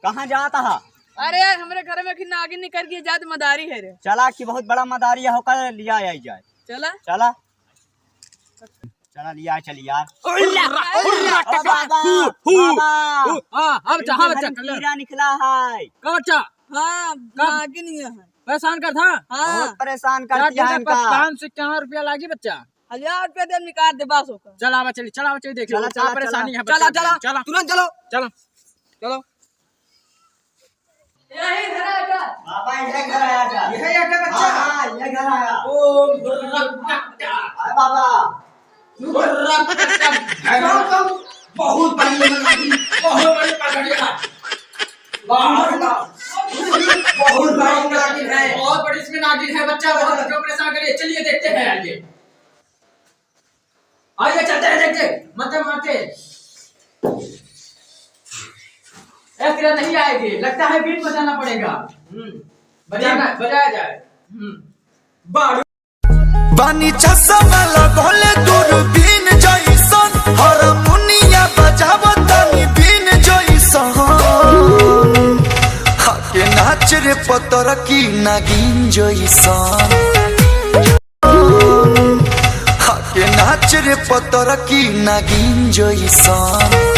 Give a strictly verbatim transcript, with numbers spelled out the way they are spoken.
कहाँ जात हा? अरे यार, हमरे घर में एक नागिन निकल गई, जात मदारी है रे। चला कि बहुत बड़ा मदारी है, होकर लिया आई जाए। चला। चला। चला लिया चल यार। उर्रा, उर्रा, ओ बाबा, हु, हु, बाबा। हु। हाँ, हाँ बच्चा, हाँ इनके बच्चा, घर में कर ले। कीड़ा निकला है। का बच्चा? हाँ, का? नागिन ही है। परेशान करत हा? हाँ। बहुत परेशान करत हा इनका। पाँच सौ इक्यावन रुपया लागी बच्चा। हजार रुपया दे, निकाल दे बस ओकर। चला बच्चा, चला बच्चा, देख लो, चला, का चला, परेशानी चला। है बच्चा, चला, चला। तुरंत चलो। चलो। चलो। यही घर आया था। बाबा, यह घर आया था। यह आया था बच्चा? हाँ, हाँ, यह घर आया। ओम हुर्रकट्टा। अरे बाबा। हुर्रकट्टा। बहुत बड़ी नागिन, बहुत बड़ी पकड़िया। बाप रे बाप। बहुत बड़ी नागिन है। बहुत बड़ी इसमें नागिन है, बच्चा, बहुत क्यों परेशान करिए? चलिए देखते हैं आगे। आइए, चलते हैं, देखते हैं। मत मारते। ए, तेरा नहीं आएगी। लगता है बीन बजाना पड़ेगा। हम्म। बजाना, बजाया जाए। हम्म। बारू। बानी चश्मा लगौले दूरबीन जैसन, हारमोनिया बजावत तनी बीन जैसन। हाके नाच रे पतर की नागिन जैसन। हाके नाच रे पतर की नागिन जैसन।